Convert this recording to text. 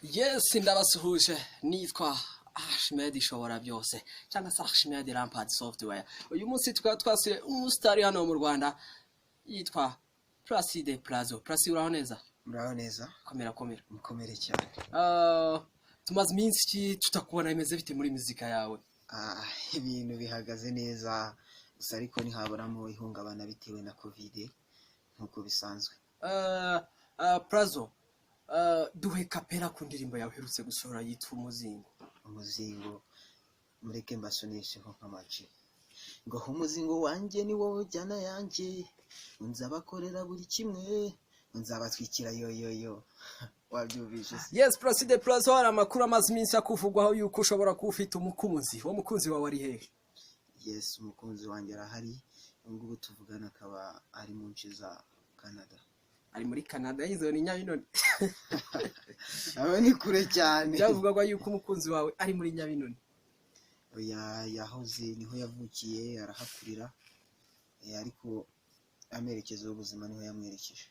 Yes, ndabasuhuje, nitwa Ahmed Ishobora Byose cyangwa se Ahmed Rampart Software. Uyu munsi tukaba twasuye umusitari hano mu Rwanda yitwa Placide Plazo. Placide, uraho neza? Muraho neza. Komera, komera. Mukomere cyane. Tumaze iminsi ki tutakubona? Bimeze bite muri muzika yawe? Ibintu bihagaze neza gusa, ariko ntihaburamo ihungabana bitewe na COVID nk'uko bisanzwe. Plazo, duhe kapera ku ndirimbo yawe uherutse gusohora yitwa Umuzingo. Umuzingo, mureke mbasonesheho nk'amaci ngo umuzingo wanjye ni wowe jyana yanjye, nzabakorera buri kimwe, nzabatwikira yoyoyo, wabyumvise se? Yes, Placide Plazo, hari amakuru amaze iminsi akuvugwaho yuko ushobora kuba ufite umukunzi. Uwo mukunzi wawe ari hehe? Yes, umukunzi wanjye arahari, ubu ngubu tuvugana akaba ari mu nce za Canada. Ari muri Canada? Yizewe ni Nyabinoni? Aba ni kure cyane. Byavugwaga yuko umukunzi wawe ari muri Nyabinoni. Oya, yahoze niho yavukiye, arahakurira, ariko amerekezo y'ubuzima niho yamwerekeje.